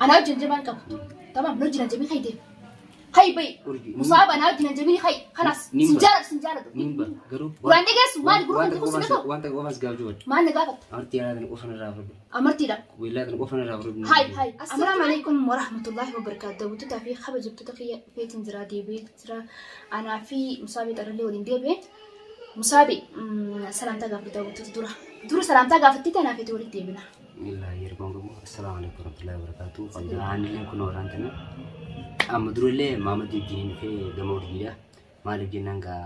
Anaa wajjin jabaan qabu. Tamaam na wajjin hanjamii kai deemu. Kai bayi. Urjii. Musaab anaa wajjin hanjamii kai. Kalaas Nin sin ba. jaaladhu sin jaaladhu. Nin ba. Garuu Duraan dhageessu maali gurra waan kan takka jiru sin qofaan dhaga'u? waan takka qofaan si gaafachuu barbaada. Maal na gaafatta? Amartii yaalaa tana qofaan irraa fudhu. Amartiidha. Qubeellaa tana qofaan irraa fudhu. Hai hai. Assalaamu alaikum warahmatullahi wabarakatuh. Daawwattoota fi kabajamtoota kiyya dhufeetiin jira deebi'ee jira. Anaa fi Musaabee Xarallee waliin deebi'e. Musaabi salaamtaa gaafadhu daawwattoota dura. Dura salaamtaa gaafattee anaa feete walitti deebina. Bismillah yeroo qabu. Assalaamu alaikum warahmatullahi wabarakatuh. Qabdaan kun waraan tana. Amma durallee maamad wajjin dhufee gama urjiidha. Maaliif jennaan gaa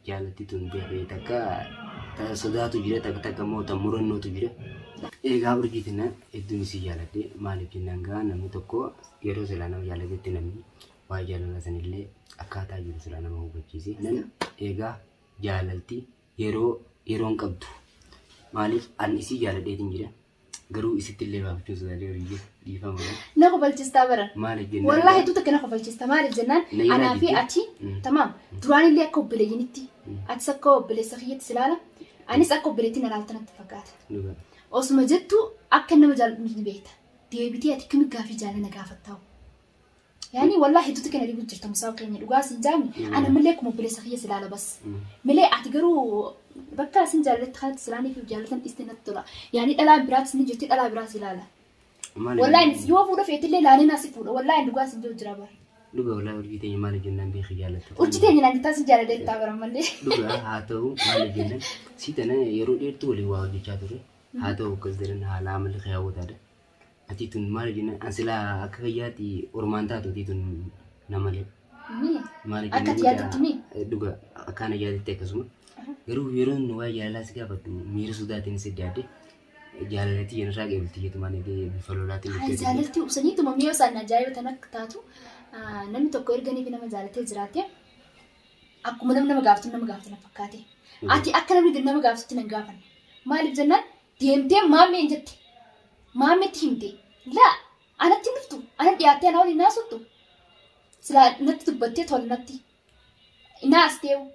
jaalatti tun beekee takka ta sodaatu jira takka takka immoo ta murannootu jira. Egaa urjii tana hedduun isii jaaladhe. Maaliif jennaan gaa namni tokko yeroo silaa nama jaalatetti namni waa'ee jaalala sanillee akkaataa jiru silaa nama hubachiise. Nan egaa jaalalti yeroo yeroon qabdu. Maaliif an isii jaaladheetiin jira. Garuu isitti illee baafachuun sodaadhee horiyyee dhiifama. Na kofalchistaa bara. Maaliif jennaan? Wallaahi hedduu takka na kofalchista. Maaliif jennaan Na yeroo anaa fi didde. ati tamaam duraan illee akka obboleeyyinitti atis akka obboleessa kiyyatti si ilaala anis akka obboleettii na ilaalta natti fakkaata. Dhugaa. Osuma jettu akka nama jaalladhu ni beekta. Deebitee ati kami gaafii jaalala na gaafattaa'u. Yaani wallahi hedduutti kana dhibu jirta musaa keenya dhugaa sin jaami ana malee akkuma obboleessa kiyya si ilaala bas. Malee ati garuu bakka sin jaalatti kanatti silaanii fi jaallatan dhiiste natti tola. Yaani dhalaan biraatis ni jirti dhalaa biraas ilaala. Wallahi innis yoo fuudha feetillee laalee naa si fuudha wallahi dhugaa sin jiru jira bara. Dhugaa wallahi urjii teenya maaliif jennaan beeki jaallatta. Urjii teenya naan jettaa sin jaalladhe jettaa bara malee. Dhugaa haa ta'u maaliif jennaan si tana yeroo dheertuu waliin waa hojjechaa ture haa ta'u akkas jedhan haala amalli kee hawwataadha. Atii tun maali jennaan an silaa akka kiyyaatti ormaan taatu atii tun namalee. Maali Akka ati yaaddutti mii? Dhuga akkaan yaaddutti akkasuma. Garuu yeroo inni waa'ee jaalalaa si gaafadhu miira sodaatiin si yaadde jaalalatti yenirraa qeebalti jettumaan eegee bifa lolaatiin Ay, dhuftee jaalalti obsaniituma mi'oo isaan ajaa'iba tan akka taatu namni tokko erga nama jaalatee jiraate akkuma namni nama gaafatu nama gaafatu na fakkaate. Ati akka namni nama gaafatutti nan gaafanne. Maaliif jennaan deemtee maammee hin jette. Maammetti himte. Laa anatti hin dhuftu. Ana dhiyaattee ana waliin naasottu. Silaa natti dubbattee tole natti. Naas teewu.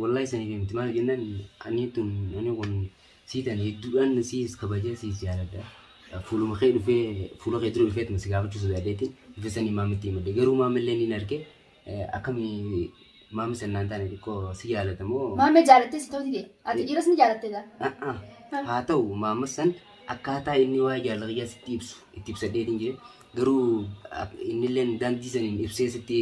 Wallahi saniif miti maal jennaan ani tun ani kun sii tan hedduudhaan siis kabaja siis jaaladha. Fuuluma kee dhufee fuula kee dura dhufeetuma si gaafachuu sodaadheetiin bifa sanii maammetti himadhe. Garuu maamillee niin arge akkami maammi san naan taane xiqqoo si jaalata moo? Maammee jaalattee si ta'uu dide. Ati dhiiras ni jaalattee gaa. Haa ta'u maamma san akkaataa inni waa'ee jaalala kiyyaa sitti ibsu itti ibsadheetiin jire. Garuu innilleen daandii saniin ibsee sitti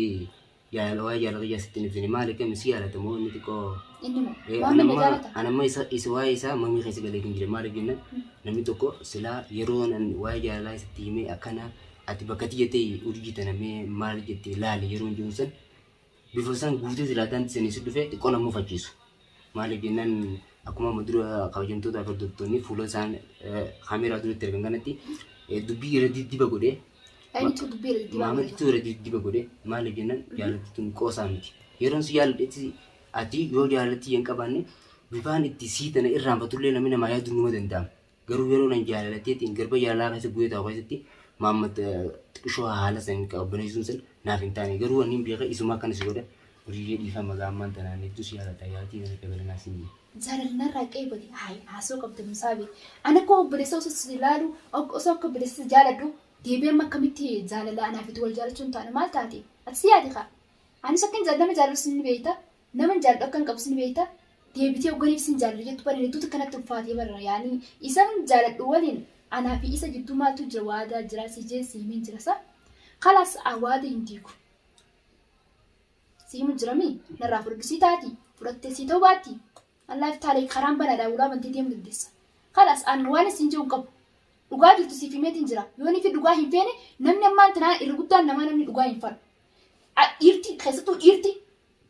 jaalala waa'ee jaalala kiyyaa sitti hin ibsine. Maali akkami si jaalata moo inni xiqqoo Inni moo. Maammee na jaalata. Anamma isa isa waa'ee isaa mamii keessa galeetiin jira. Maaliif jennaan namni tokko silaa yeroo waa'ee jaalalaa isatti himee akkana ati bakka tiyya ta'e urjii tana mee maal jette laali yeroo hin jiru san bifa san guutee silaa daandii sanii si dhufe xiqqoo nama mufachiisu. Maaliif jennaan akkuma amma dura kabajamtoota fi hordoftoonni fuula isaan kaameeraa duratti argan kanatti dubbii irra diddiba godhee Eenyutu dubbii irra diddiba godhe? Maamiltitu irra diddiba godhe maaliif jennaan jaalatti tun qoosaa miti. Yeroon si jaaladhetti ati yoo jaalatti hin qabaanne bifaan itti sii tana irraanfatullee namni namaa yaadu numa danda'ama. Garuu yeroo nan jaalalateetiin garba jaalalaa keessa bu'ee taa'u keessatti Mahammad xiqishoo haala san qabbaneessuun san naaf hin taane. Garuu wanni hin beeke isuma akkana si godha. Horiilee dhiifama gaa ammaan tanaan hedduu si jaalata yaatii kana qabalanaa siin jedhe. Jaalala narraa qeebali. Hayi haasoo qabda musaabi. Ani akka obboleessa osoo si ilaalu osoo akka obboleessa si jaaladhu deebi'ee amma akkamitti jaalala anaaf itti wal jaalachuun taane maal taate? Ati si yaadi kaa. Anis akkan nama jaalladhu ni beekta. Naman jaalladhu akkan qabus ni beekta. Deebitee hogganiif sin jaalladha jettu bara hedduutu kanatti ulfaatee bara yaani isan jaaladhu waliin anaa fi isa jidduu maaltu jira waadaa jira si jee si himin jira sa kalaas waada hin diigu. Si himu jira mi narraa fudhadhu si taati fudhattee si ta'uu baatti Allaaf taalee karaan banaadha ulaa bantee deemuu dandeessa. Kalaas an waan isin jiru hin qabu. Dhugaa jirtu siif himeetiin jira. Yoo nifi dhugaa hin feene namni ammaan tanaa irra guddaan namaa namni dhugaa hin fadhu. Dhiirti keessattuu dhiirti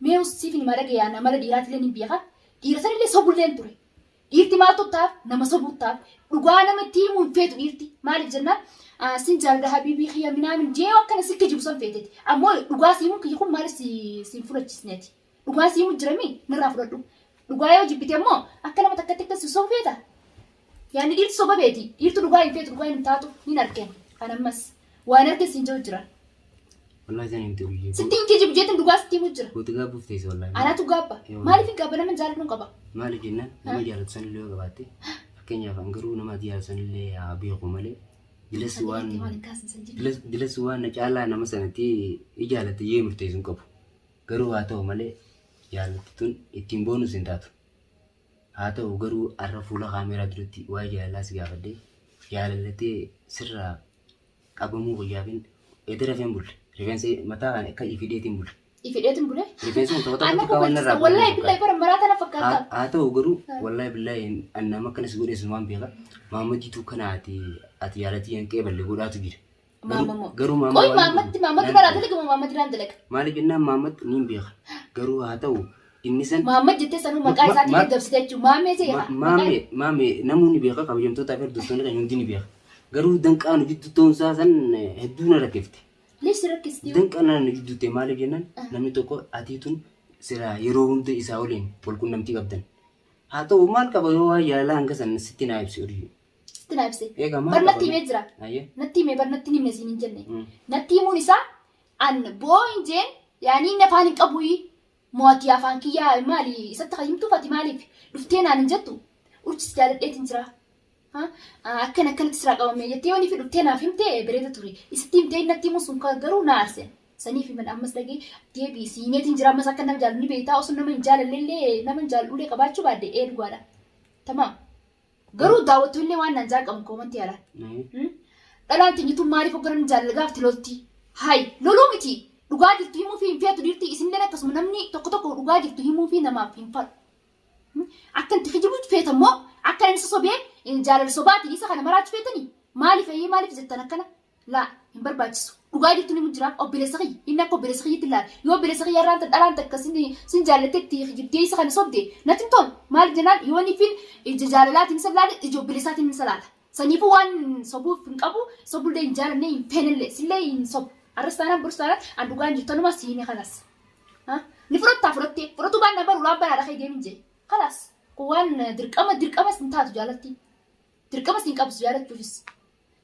Mee us siif hima dhagayaa na mala dhiiraatillee ni beeka. Dhiira sanillee sobulleen ture. Dhiirti maaltu taaf nama sobuu taaf dhugaa nama itti himuu hin feetu dhiirti. Maaliif jennaan sin jaalladha habiibii kiyya minaamin jee akkana si kijibu san feeteti. Ammoo dhugaa si himuun kiyya kun maaliif si si hin fudhachisneeti. Dhugaa si himu jira mii narraa fudhadhu. Dhugaa yoo jibbite immoo akka nama takkatti akka si sobu feeta. Yaani dhiirti soba feeti. Dhiirti dhugaa hin feetu dhugaa hin taatu nin argeen. Kan ammas waan arge siin jiru jira. Wallahi san himte guyyee. Sitti hin kijibu jeetin dhugaa sitti himu jira. Goota gaabbuuf teesse wallahi. Anatu gaabba. Yoo. Maaliif hin gaabba nama jaalladhu hin qaba. Maaliif jennaan nama jaalatu sanillee yoo qabaatte fakkeenyaaf an garuu nama ati jaalatu sanillee haa beeku malee Dilas Sagalee waan kee maal hin kaasin san jedhu. Dilas waan na caalaa nama sanatti ijaalatte jee murteessu hin qabu. Garuu haa ta'u malee jaalatti tun ittiin boonus hin taatu. Haa ta'u garuu har'a fuula kaameeraa duratti waa'ee jaalalaa si gaafadhee jaalallatee sirraa qabamuu guyyaafin edda rafeen bulle. Rifeensa mataa kana akka ifidheetiin bulle. Ifidheetiin bulee. Rifeensa kun tokko Anna tokkotti kaawwan kofalchiisa. irraa Wallaahi billahi bara maraa tana fakkaata. Haa ta'u garuu wallaahi billahi an nama akkanas godhe sumaan beeka. Maamadiitu kana ati yaalatii hin qeeballe godhaatu jira. Maamamo. Garuu maama Qoy waan maamatti maamatti naan baraa dalaga moo maamatti naan dalaga. Maaliif jennaan Maamad niin beeka. Garuu haa ta'u inni san Maammad jettee sanuu maqaa isaatiin gaggabsite jechuudha. Maammee jee haa. Maame maame namoonni beeka kabajamtootaa fi hordoftoonni kan hundi ni beeka. Garuu danqaa nu jidduu ta'uun isaa san hedduu na rakkifte. Liis rakkisti. Danqaa nu jidduu ta'e maaliif jennaan namni tokko atiitun sira yeroo hunda isaa waliin wal qunnamtii qabdan. Haa ta'u maal qaba yoo waa jaalalaa hanga san sitti naa ibsi horii. Sitti naa ibse. Egaa maal Bar qaba? natti himee jira. Ayyee. Natti himee bar natti hin himne siin hin jenne. Mm. Natti himuun isaa an boo hin jeen yaanii inni afaan hin qabu mo'atii afaan kiyyaa maali isatti kan himtuuf ati maaliif dhuftee naan hin jettu urjis jaaladheetiin jira. Akkan akkanatti siraa qabame jettee yoo fi dhuftee naaf himte bareeda ture. Isatti himtee natti himu sun kan garuu na aarse. Saniif himan ammas dhagee deebii si himeetiin jira ammas akka nama jaallu ni beektaa osoo nama hin jaalallee nama hin jaalladhullee qabaachuu baadde ee dhugaadha. Tamaam. Garuu daawwattoonni waan naan jaa qabu koomantii alaa. Dhalaan teenyituun maaliif hogganan jaalala gaafti lolti? Hay loluu miti. Dhugaa jirtu himuu fi hin feetu dhiirti isinillee akkasuma namni tokko tokko dhugaa jirtu himuu fi namaaf hin fadhu. Akka itti kijibu feetan moo akka inni sosobee jaalala sobaatiin isa kana maraachuu feetanii? Maaliif ayyee maaliif jettan akkana? Laa hin barbaachisu. Dhugaa jirtu ni jira obboleessa kiyya inni akka obboleessa kiyyatti ilaala. Yoo obboleessa kiyya irraan dhalaan takka sin jaallattee itti kijibdee isa kana sobde natti hin tolu. Maaliif jennaan yoo inni fin ija jaalalaatiin isa ilaale ija obboleessaatiin isa ilaala. Saniifuu waan sobuuf hin qabu sobullee hin jaalanne hin feenellee sillee hin sobu. Arras taanaan borus taanaan an dhugaan jirtu tanuma si hime kanas. Ni fudhattaa fudhattee fudhatuu baannaan baru ulaan banaadha kee deemin jee. Kalaas kun waan dirqama dirqamas hin taatu jaalatti. Dirqamas hin qabsu jaalachuufis.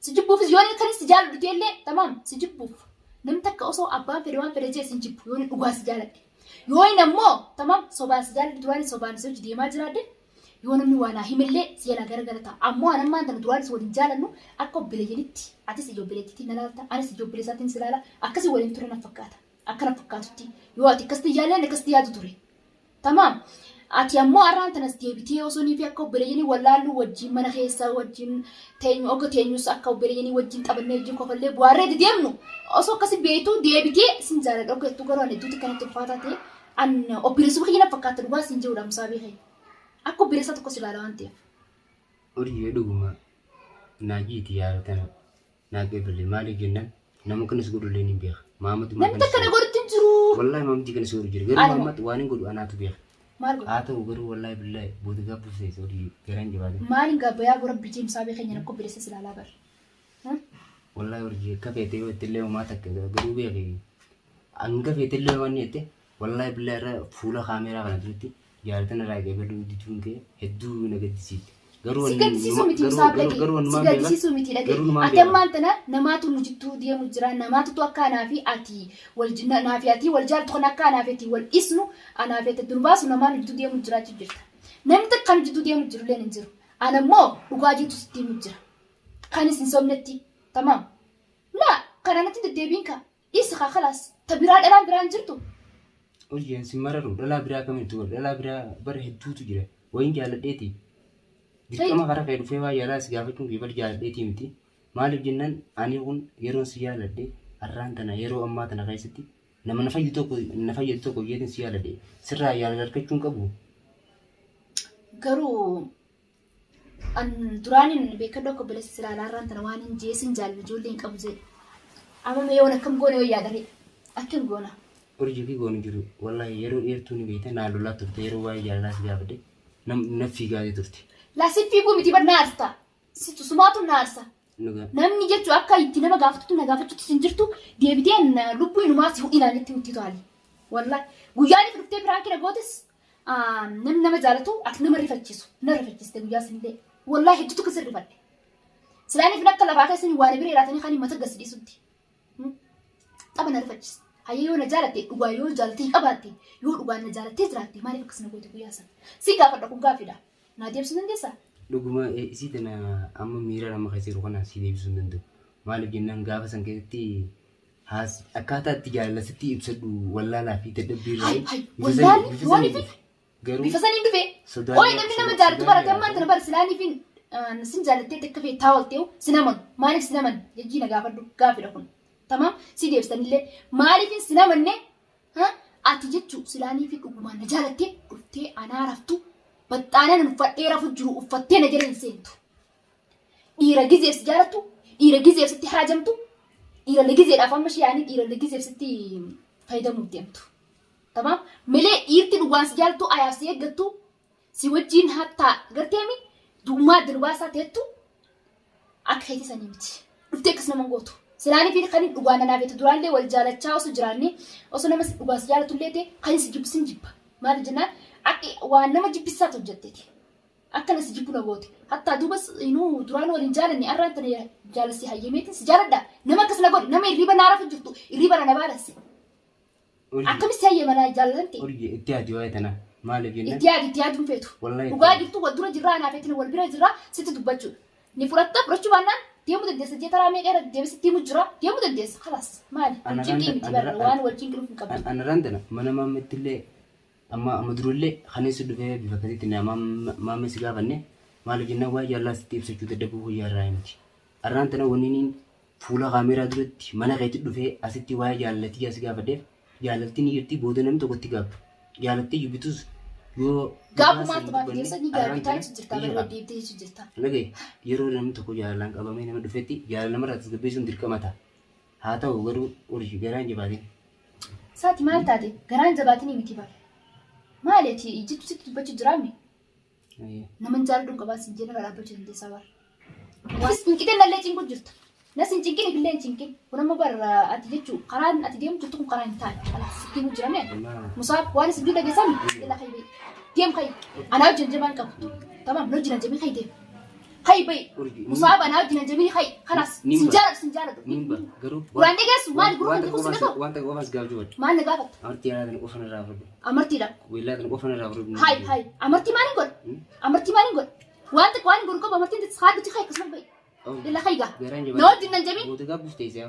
Si jibbuufis yoo inni si jaaladhu ta'ellee tamaam si jibbuuf. Namni takka osoo abbaan fedhe waan fedhe jee si jibbu yoo inni dhugaa si jaaladhe. Yoo inni ammoo tamaam sobaan si jaaladhe duraan sobaan si hojii deemaa jiraadhe yoo namni waa naa himillee si jalaa garagara ta'a. Ammoo an ammaan tana duraanis waliin jaalannu akka obboleeyyanitti atis ija obboleettiitiin na laalta anis ija obboleessaatiin si laala akkasii waliin ture na fakkaata. Akka na fakkaatutti yoo ati akkasitti yaalan akkasitti yaadu ture. Tamaam. Ati ammoo har'aan tanas deebitee osoo nii fi akka obboleeyyanii wallaallu wajjin mana keessa wajjin teenyu oga teenyus akka obboleeyyanii wajjin taphannee wajjin kofallee bu'aarree deemnu osoo akkasi beektu deebitee sin jaaladha oga jettu garuu ani hedduutti kanatti ulfaataa ta'e an obboleessuma kiyya na fakkaata dhugaa sin jedhudha musaa beekee. Akka obboleessaa tokko si ilaala waan ta'eef. Horiyyee dhuguma naajiiti yaada tana naa qeeballe maaliif jennaan nama kanas godhullee ni beeka. Maamadu Namni takka na godhutti hin jiru. Wallaahi maamdi kanas godhu jira. Garuu Anuma. maamad waan hin godhu anaatu beeka. Maal godhu? Haa ta'u garuu wallaahi billaahi booda gaabbuuf seessa horiyyee garaan jabaate. Maaliin gaabbayaa gora bijee musaa beekee akka obboleessa si ilaalaa bara. Wallaahi horiyyee akka feete yoo ittillee homaa takka garuu beeki. Hanga feetillee waan jette wallaahi billaahi irra fuula kaameeraa kana duratti jaalatan irraa qeebaluu diduun kee hedduu na gaddisiifte. Garuu Si gaddisiisuu miti musaa garuu dhage. garuu Si wanumaan beeka. gaddisiisuu miti dhage. Garuu numaan Ati beeka. ammaan tana namaatu nu jidduu deemu jira. Namaatu akka anaa fi ati wal naa fi ati wal jaaltu kan akka anaa fi ati wal dhisnu anaa fi ati dur baasu namaa nu jidduu deemu jiraachuu jirta. Namni takka kan nu jidduu deemu jiru illee hin jiru. Ana immoo dhugaa jirtu sitti himu jira. Kan isin sobnetti. Tamaam. Laa kana natti deddeebiin kaa. Dhiisi kaa kalaas. Ta biraa dhalaan biraan jirtu. Hojii si mararu dhalaa biraa kamitti godha dhalaa biraa bara hedduutu jira wayin jaaladheeti dirqama karaa kee dhufee waa jaalaa si gaafachuun kee bar jaaladheeti miti maaliif jennaan ani kun yeroon si jaaladhe har'aan tana yeroo ammaa tana keessatti nama na fayyadu tokko na fayyadu tokko jeetiin si jaaladhe sirraa jaalala argachuun qabu. Garuu an duraanin beekadhu akka obboleessa si ilaalaa irraan tana waan hin jeesin jaalala ijoollee hin qabu jedhe. Amma mee yoon akkam goone yoo yaadare akkam goona. Hojii fi goonu jiru wallahi yeroo dheertuu ni beekta naa lolaa turte yeroo waa'ee jaalalaa si gaafadhe na fiigaatee turte. Laa si fiiguu miti bar na aarsta. Situ sumaatu na aarsa. Dhugaa. Namni jechuun akka itti nama gaafatutti na gaafachuutti sin jirtu deebitee lubbuu inumaa si hudhinaan itti hutti taali. Wallahi guyyaan itti dhuftee piraankii na gootes namni nama jaalatu akka nama rifachiisu na rifachiiste guyyaa sinillee. Wallahi hedduutu keessa rifadhe. Silaaniif akka lafaa keessa waan bira jiraatanii kan mata gasi dhiisutti. Tapha na rifachiiste. Hayyee yoo na jaalatte dhugaa yoo jaalattee qabaatte yoo dhugaan na jaalattee jiraatte maaliif akkas na goote guyyaa sana? Si gaafadha kun gaafidha. Naa deebisuu dandeessaa? Dhuguma isii tana amma miira nama keessa jiru kana si deebisuu hin danda'u. Maaliif jennaan gaafa san keessatti haas akkaataa itti jaalala sitti ibsadhu wallaalaa fi dadhabbii irraa Hay hay wallaalli yoon fi garuu bifa saniin dhufe. sodaan Ooyi namni nama jaalatu barate ammaan tana bara silaanii fi sin jaalattee akka feetaa oolteewu sin amanu. Maaliif sin amanne? Jejjii na gaafadhu gaafidha kun. Tamaam si deebisanillee maaliif sin amanne? Ati jechuu silaanii fi dhugumaan na jaalattee dhuftee anaa raftu baxxaanaa nan uffadhee rafu jiru uffattee na jala hin seentu. Dhiira gizeef si jaalattu, dhiira gizeef sitti haajamtu, dhiira ligizeedhaaf amma ishee yaanii dhiira ligizeef sitti fayyadamuuf deemtu. Tamaam malee dhiirti dhugaan si jaalattu ayaaf si eeggattu si wajjin hattaa garteemi du'ummaa adda nu baasaa teettu akka keetii sanii miti. Dhuftee akkas nama hin gootu. Silaanii fi kan dhugaan nanaaf jettu duraallee wal jaalachaa osoo jiraannee osoo nama dhugaan si jaalattu illee ta'e kan si jibbu sin jibba. Maali jennaan akka waan nama jibbisaatu hojjetteeti. Akka na si jibbu na goote. Hattaa duubas inuu duraan wal hin jaalanne arraan tana jaalassi hayyameetiin si jaaladha. Nama akkas na godhe nama irriba naa rafu jirtu irriba na na baalesse. Akkamitti hayyama naa jaallatante? Urji itti yaadi waa'ee tanaa. Maaliif jennaan? Itti yaadi itti yaaduun feetu. Wallahi itti Dhugaa yaadi. jirtu wal dura jirraa anaa feetin wal bira jirraa sitti dubbachuudha. Ni fudhatta fudhachuu baannaan deemuu dandeessa jee taraa meeqa irra deebisitti himu jira deemuu dandeessa kalaas maali wal Ana cinqii randa- miti ana barra ra- waan wal cinqinuuf hin qabdu. Ana randana mana maammetti illee amma amma durallee kaneessi dhufee bifa akkasiitti na maammee si gaafanne maaliif jennaan waa'ee jaalalaa sitti ibsachuu dadhabuu guyyaa irraa miti. Arraan tana wanni inni fuula kaameeraa duratti mana keetti dhufee asitti waa'ee jaalalatii si gaafadheef jaalaltiin ni jirti booda namni tokko itti gaabbu. Jaalaltii jibbitus yoo Gaabbu dhugaa maaltu san baaf dubbanne deebisa ni arraan gaabbitaa tana jechu jirta ni barra jira. deebitee jechu jirta. Dhagaye yeroo namni tokko jaalalaan qabamee nama dhufetti jaalala namarraa tasgabbeessuun dirqama ta'a. Haa ta'u garuu urji garaan jabaatin. Saati maal taate garaan jabaatinii miti bara. Maali ati ijjittu sitti dubbachuu jiraame? Naman jaaladhu hin qabaa siin jee narra dhaabbachuu dandeessaa bara. Atis cinqitee nallee cinqu jirta. Nas hin cinqin ifillee hin cinqin. Kun amma bar ati jechuu karaan ati deemu jirtu kun karaa hin taane. Kalaas sitti himu jirame. Musaab waan isin dhageessami ila kai bai. Deem kai. Anaa wajjin jabaan qabu. Tamam na wajjin jabii kai deem. Kai bai. Musaab anaa wajjin jabii kai. Kalaas sin jaaladhu sin jaaladhu. Niin bara garuu Duraan dhageessu maali gurra kan waan si dhaga'u? waan takka qofaas gaafachuu badde. Maal na gaafatta? Amartii alaa tana qofa narraa fudhu. Amartiidha. Qubeellaa tana qofa narraa fudhu. Hai hai. Amartii maaliin godha? Amartii maaliin godha? Waan xiqqoo waan godhu qabu amartiin haadhuti kai akkasuma bai. Ila kai gaa. Garaan Na jabaate. wajjin nan jabiin. Booda gaabbuuf teessee.